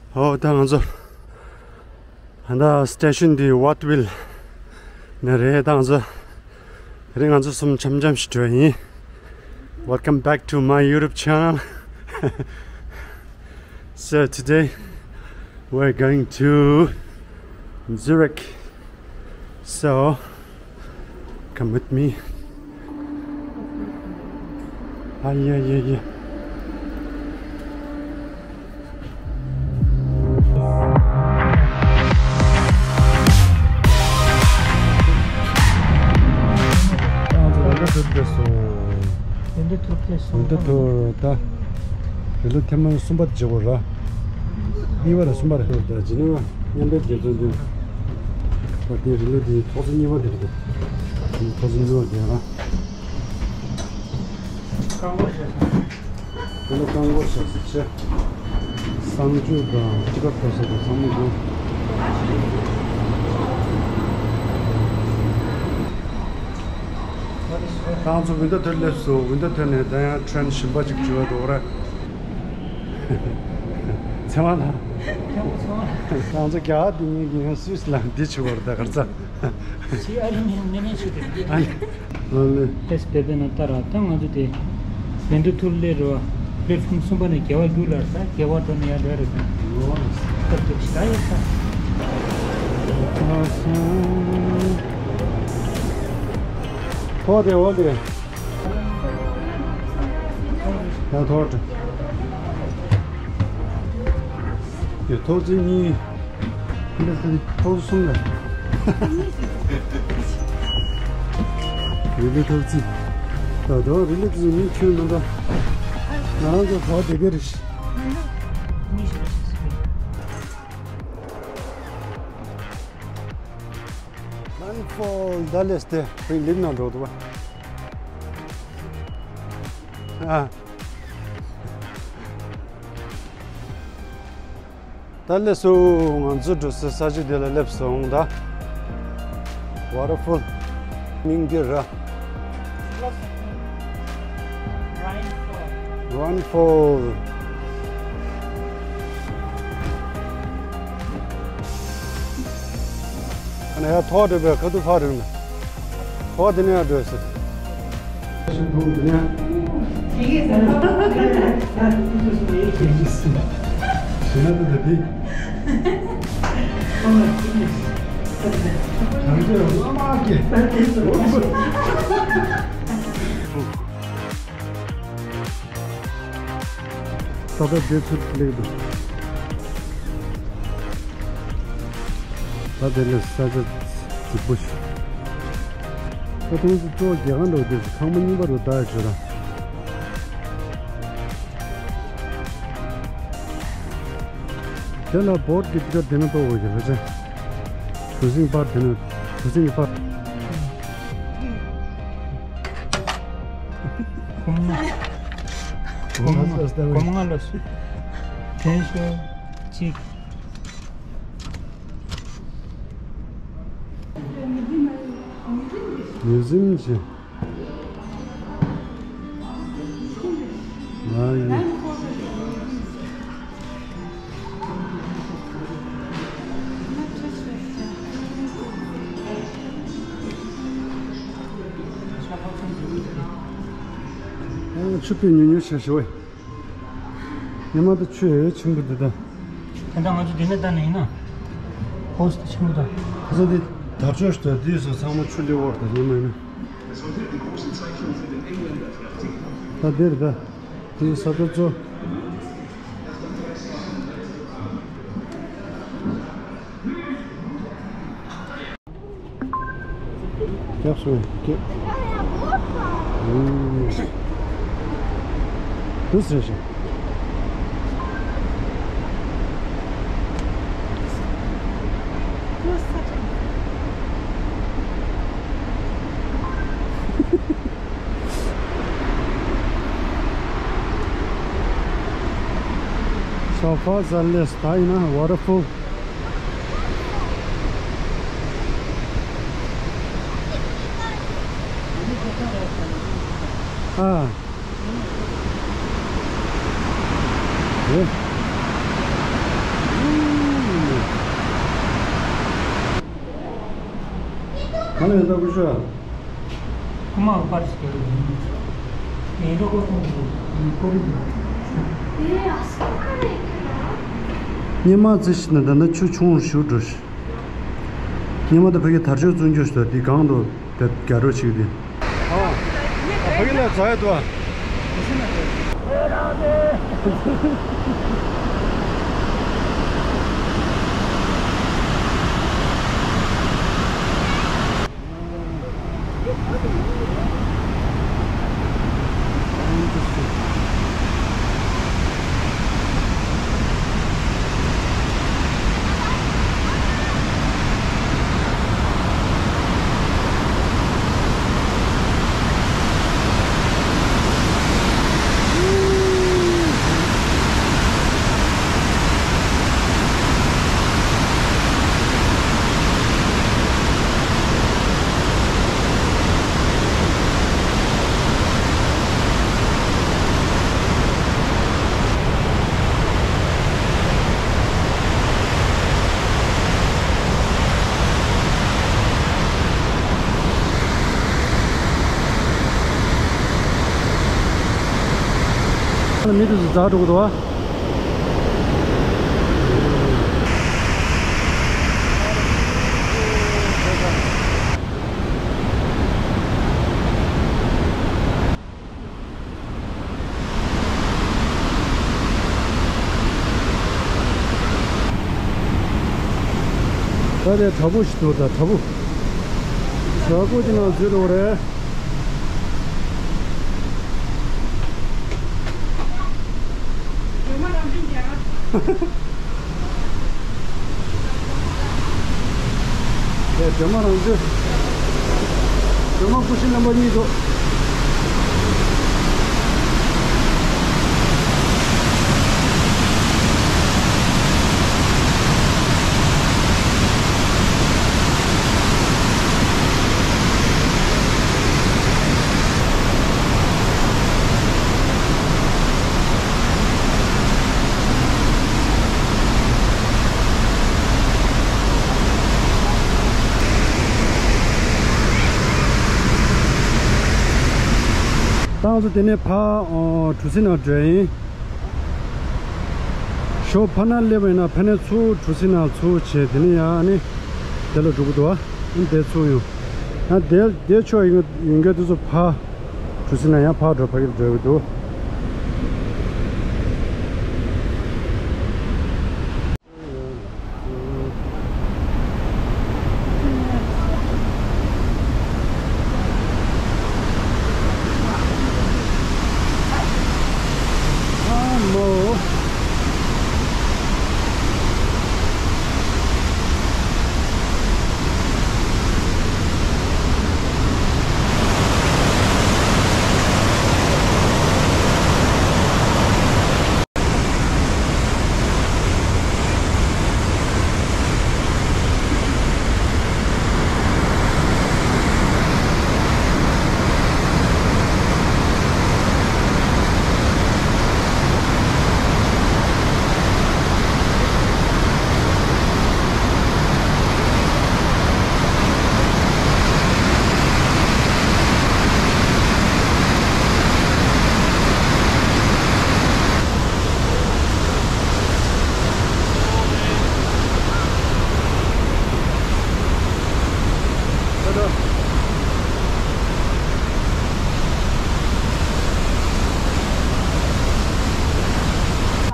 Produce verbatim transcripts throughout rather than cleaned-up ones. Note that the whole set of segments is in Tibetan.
ཨོ་ད་ང་ཚོ་ད་སི་ཊེ་ཤོན་འདི་ཝོཊ་ཝིལ་ནས་རེད། ད་ང་ཚོ་དེ་རིང་ང་ཚོ་གསུམ་འཆམ་འཆམ་ཞིག་འགྲོ་ཡིན། Welcome back to my YouTube channel. So today we're going to Zurich. So come with me. ཨ་ཡེ་ཡེ་ཡེ། ང་ཚོ་ཝིན་ཌོ་ཊུར་སླེབས་སོང་། ཝིན་ཌོ་ཊུར་སླེབས་སོང་། ཝིན་ཌོ་ཊུར་ད་རི་ལི་ཐེངས་མ་གསུམ་པ་བརྗེ་བ་ར། གཉིས་པ་ར་གསུམ་པ་ར། ད་ཇི་ནི་ཝ་མཉམ་འབྲེལ་རྒྱལ་ཚོགས་འདུ། ད་དེ་རི་ལི་དེ་ཐོག་ཚད་གཉིས་པ་དེ་རེད། ཐོག་ཚད་གཉིས་པ་དེ་ར། རྐང་འཁོར་བཞག་ས། དེ་ལ་རྐང་འཁོར་བཞག་ས་ཆེ། གསང་སྤྱོད་དང་ཊི་ཀེ་ཊི་ཐོབ་ས་དང་ཚང་མ་འདུག་ད་ང་ཚོ་ཝིན་ཌོ་ཊུར་སླེབས་སོང་། ཝིན་ཌོ་ཊུར་ནས་ད་ཡང་ཊེ་རེན་གཞན་པ་ཅིག་འགྲོ་གི་འདུག་ར། ཚེ་དབང་ལགས། ང་ཚོ་རྒྱ་གར་འདི་ཉིད་ཀྱི་ཡང་སུད་སི་ལ་འདི་བྱེད་པར་ད་གར་ཚ། ཅི་ཨ་རི་ཉིན་ནེ་མེ་ཤི་དེ། ཨ་ལེ། ཨ་ལེ། ཨེས་པེ་པེ་ན་ཏ་ར་ད་ང་ཚོ་དེ་བེན་དུ་ཐུར་ལེ་རོ་པི་ལེ་ཊི་ཕོམ་གསུམ་པ་ནས་རྒྱལ་བ་རྒྱུ་ལ་ས་རྒྱལ་བ་འགྲོ་ནས་ཡར་འགྲོ་རེད་ད། ཨོ། སྐབས་དེ་ཤི་ད་ཡོད་ས། ཨ་ས། ཐོག་དེ་འོ་དེ། ཡང་ཐོག་དེ། ཡ་ཐོག་ཚད་གཉིས། འདི་ཚོ་ཐོག་གསུམ་ལ། རི་ལི་ཐོག་ཚད། ད་དུང་རི་ལི་ཚོ་མི་ཁྱོད་མི་འདུག་ང་རང་ཚོ་ག་བ་དེ་ག་རེད། ལན་ཕོལ་ཌ་ལེ་སི་དེ་ཕིང་ལིབ་ནང་འགྲོ་འདུག་བ། ཨ། ད་སླེབས་སོང་། ང་ཚོ་འགྲོ་སའི་ས་ཆ་དེ་ལ་སླེབས་སོང་ད། ཝ་ཊར་ཕོལ་མིང་འདི་ར། རེན་ཕོལ། ཨ་ནི་ཡར་ཐོག་འགྲོ་བའི་ཁ་ཐུག་ཕར་རིང་ལ། ཨོ་དེ་ནས་ཡར་འགྲོ་ཟེར། ཤིང་ཐུང་དེ་ནས། ཞེ་ན་དེ་དེ། གང་ཅི་ཡང་མ་སྐྱེ། ད་ལྟ་དེ་ཚུར་སླེབས་འདུག་ད་དེ་ལ་ས་ཆ་རྫིག་པོ་ཞིག་ད་དུང་ཚོ་གཙོ་བོ་རྒྱལ་ཁང་འདྲ་བོ་དེ་ཚོ་ཚང་མ་རྙིང་པ་རུ་བཏགས་ཡོད་ད། དེ་ལ་བོད་ཀྱི་ཏི་ཀ་དེ་ན་གཏོགས་དགོས་ཀྱི་ལ་ཆ། གྲུ་གཟིངས་པར་དེ་ན་གྲུ་གཟིངས་པར། སྒོར་མོ་ལ་སྒོར་མོ་ལ་དྲན་ཤོག་གཅིག་མི་ཟིན་ཅི། ཨ་ཡེ། ཨ་ཆུ་པའི་ཉུང་ཉུང་ཆེ་ཤོས། ཉི་མ་དང་ཆུ་ཡོད་ཆེན་པོ་འདི་དང་། ད་ལྟ་ང་ཚོ་འདི་ནས་ལྟ་ནས་ཡིན་ན། ཧོ་སི་ཆེན་པོ་དང་། ཁ་སང་འདི་དར་ལྕོག་ཞིག་དང་འདི་སོགས་ཚང་མ་ཆུ་ལས་འོར་དང་ཉི་མ་ཡིན་ན། ད་འདིར་ད། འདི་ས་ད་ཚོ། རྒྱབ་སོང་རྒྱབ། འདི་ཟེར་ཞིང་། So far, the list, I know, waterfall. ཨ། ཨེ། གང་ལ་ཡོད་ད་བུ་ཤོག་ཁོ་མ་པར་སི་ཀེ་ཡིན་འགྲོ་གོ་ཐོང་གི་ཀོ་རི་འདུག་སྙེ་མ་རྩི་ཤི་ན་ད་ནི་ཆུ་ཆུང་རུ་ཞུ་འགྲོ་ཤི། སྙེ་མ་ད་ཕ་གི་དར་ལྕོག་བཙོང་རྒྱུ་ཞུ་ད་འདི་གང་དུ་དེ་རྒྱ་རོ་ཆིག་དེ། ཨ་ཕ་གི་ལ་ཛ་ཡ་དུ་ཨ། མི་དེ་ཚོ་འཛག་འགྲོ་གི་འདུག་བ། ད་དེ་བྲག་ཕུག་ཞིག་འདུག་ད་བྲག་ཕུག་བྲག་ཕུག་གི་ནང་འཛུལ་འགྲོ་གི་རེད། སྒྲོལ་མ་རང་བྱོན། དེ་སྒྲོལ་མ་རང་བྱོན། སྒྲོལ་མ་སྐུ་ཕྲེང་རྣམ་པ་གཉིས་འདུག་ད་ང་ཚོ་དེ་ནས་ཕར་གྲུ་གཟིངས་ནང་འགྲོ་ཡིན། ཞོགས་ཕར་ན་སླེབས་པ་ཡིན་ན་ཕ་ནས་ཚུར་གྲུ་གཟིངས་ནང་ཚུར་བྱས་དེ་ནས་ཡང་ཨ་ནི་དེ་ལ་འགྲོ་གི་འདུག་ཨ་ནི་དེ་ཚུར་ཡོང་། ཡང་དེ་དེ་ཕྱོགས་ཡོང་ཡོང་མཁན་དེ་ཚོ་ཕར་གྲུ་གཟིངས་ནང་ཡང་ཕར་འགྲོ་ཕ་གིར་འགྲོ་གི་འདུག་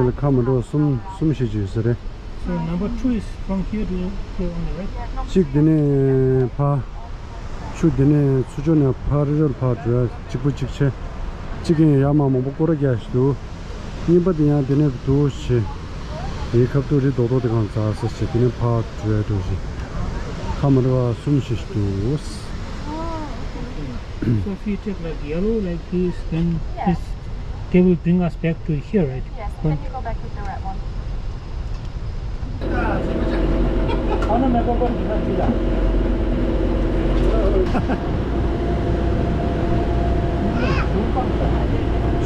དེ་ལ་ཁ་མ་འགྲོ་བ་གསུམ་གསུམ་ཞིག་ཅིག་ཡོད་ས་རེད། So number two is from here to here only, right? གཅིག་དེ་ནས་ཕར། ཆུ་དེ་ནས་ཚུར་ཕྱོགས་ནས་ཕར་རི་རབ་ཕར་འགྲོ་ཡ་གཅིག་པུ་གཅིག་བྱས། གཅིག་གིས་ཡར་མར་མང་པོ་སྐོར་ར་རྒྱག་ཞིག་འདུག་གཉིས་པ་དེ་ཡང་དེ་ནས་འདུག་བྱས། དེའི་ཁ་ཐུག་རི་རྡོག་རྡོག་དེ་གང་འཛག་ས་བྱས་དེ་ནས་ཕར་འགྲོ་ཡ་འགྲོ་བཞིན། ཁ་མ་འདྲ་བ་གསུམ་ཞིག་འདུག So if you take like yellow like this, then this, they will bring us back to here, right? Yes, and then you go back with the red one.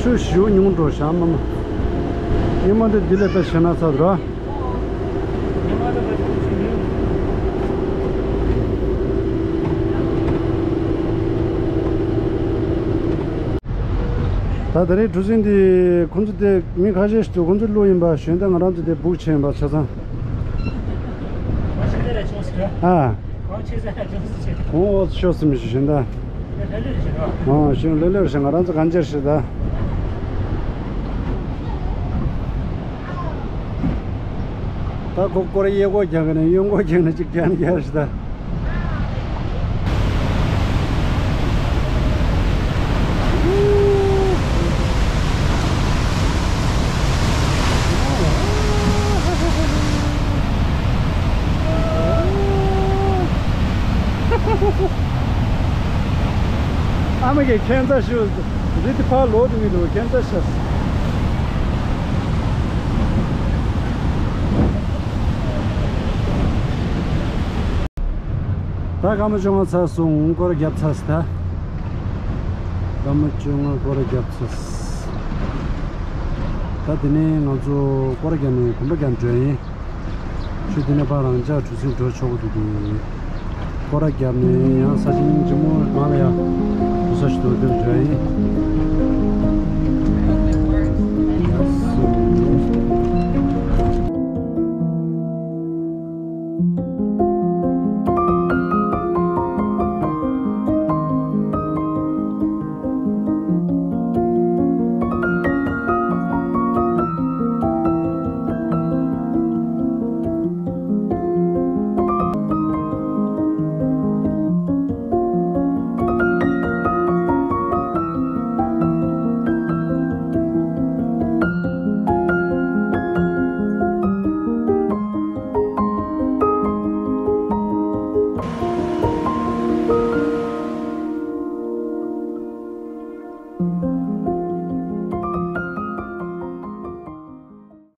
ཆུ་ཞེ་པོ་ཉུང་འགྲོ་ཤག་མ་མ། ཉི་མ་འདི་འདི་ལས་ད་ཞེ་ན་ཚ་འདུག་ར། ད་ད་རེས་གྲུ་གཟིངས་འདི་ཁོང་ཚོ་དེ་མི་ཁ་ཤས་ཤིག་འདུག་ཁོང་ཚོ་བླུགས་ཡིན་པ། གཞན་ད་ང་རང་ཚོ་དེ་སྦུག་བྱས་ཡིན་པ་ཆ་ཚང་། ཨ། ཁོང་འོག་ཤོར་སོང་མི་ཞིག་གཞན་ད། ཨ་གཞན་ལེ་ལེར་ཞིག་ང་རང་ཚོ་གང་ཅེར་ཞིག་ད། ད་ཁོ་སྐོར་གཡས་སྐོར་རྒྱག་གི་ནས་གཡོན་སྐོར་རྒྱག་ནས་ཅིག་རྒྱག་ནས་རྒྱག་ཞིག་ད། ཨ་མ་གི་ཁྱད་མཚར་ཞུ། རི་དེ་ཕར་ལོག་དེ་མི་འདུག་ཁྱད་མཚར་ཤ། ད་སྐར་མ་བཅོ་ལྔ་ཚར་སོང་། སྐོར་རྒྱབ་ཚར་སོང་ད། སྐར་མ་བཅོ་ལྔ་སྐོར་རྒྱབ་ཚར་སོང་། ད་དེ་ནས་ང་ཚོ་སྐོར་རྒྱབ་ནས་གོམ་པ་རྒྱབ་འགྲོ་ཡིན། ཁྱོད་དེ་ནས་ཕར་རང་ཅག་གྲུ་གཟིངས་འགྲོ་ཆོག་གི་འདུག་སྐོར་རྒྱབ་ནས་ཡང་ས་ཆེན་ལྗིད་མོ་སྒང་ལ་ཡ་གྲུ་ས་ཞིག་འདུག་དེར་འགྲོ་ཡིན།